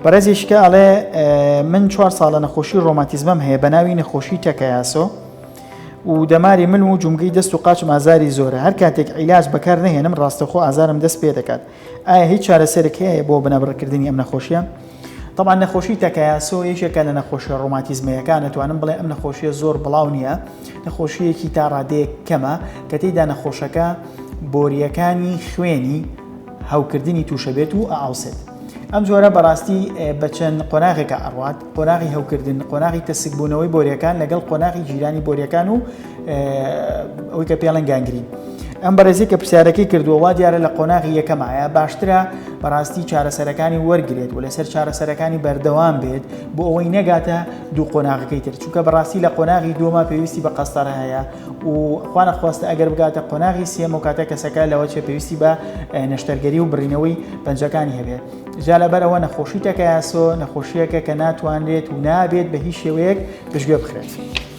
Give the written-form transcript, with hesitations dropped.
بەڕێزێکیکە ئەڵێ من چوار ساڵە نەخۆشی ڕۆماتیزمەم هەیە بە ناوی نەخۆشی تەکەیاسۆ و دەماری ملم و جومگەی دەست و قاچم ئازاری زۆرە هەر کاتێک عیلاج بەکار نەهێنم ڕاستەخۆ ئازارم دەست پێ دەکات ئایا هیچ چارەسەرێک هەیە بۆ بنەبڕکردنی ئەم نەخۆشیە؟ طبعا نەخۆشی تەکەیاسۆ یەکێکە لە نەخۆشیە ڕۆماتیزمەیەکان ئەتوانم بڵێ ئەم نەخۆشیە زۆر بڵاو نییە نەخۆشیەکی تا ڕادەیەک کەمە کە تێیدا نەخۆشەکە بۆریەکانی خوێنی هەوکردنی تووشە بێت و ئاوسێت. ئەم جۆرە بەڕاستی بە چەند قۆناغێکە ئەڕوات، قۆناغی هەوکردن، قۆناغی تەسکبوونەوەی بۆریەکان لەگەڵ قۆناغی گیرانی بۆریەکان و ئەوەی کە پێڵێن گانگرین. ئەم بەڕێزی کە پرسیارەکەی کردووە وا دیارە لە قۆناغی یەکەمایە باشترە بەڕاستی چارەسەرەکانی وەرگێت و لەسەر چارەسەرەکانی بەردەوام بێت بۆ ئەوەی نەگاتە دوو قۆناغەکەی تر چونکە بەڕاستی لە قۆناغی دووەما پێویستی بە قەستەرە هەیە و خوانەخواستە ئەگەر بگاتە قۆناغی سێیەم ئەو کاتە کەسەکە لەوە چێ پێویستی بە نەشتەرگەری و بڕینەوەی پەنجەکانی هەبێت جا لەبەرئەوە نەخۆشی تەکایاسۆ نەخۆشیەکە کە ناتوانرێت و نابێت بە هیچ شێوەیەک پشتگوێ بخرێت.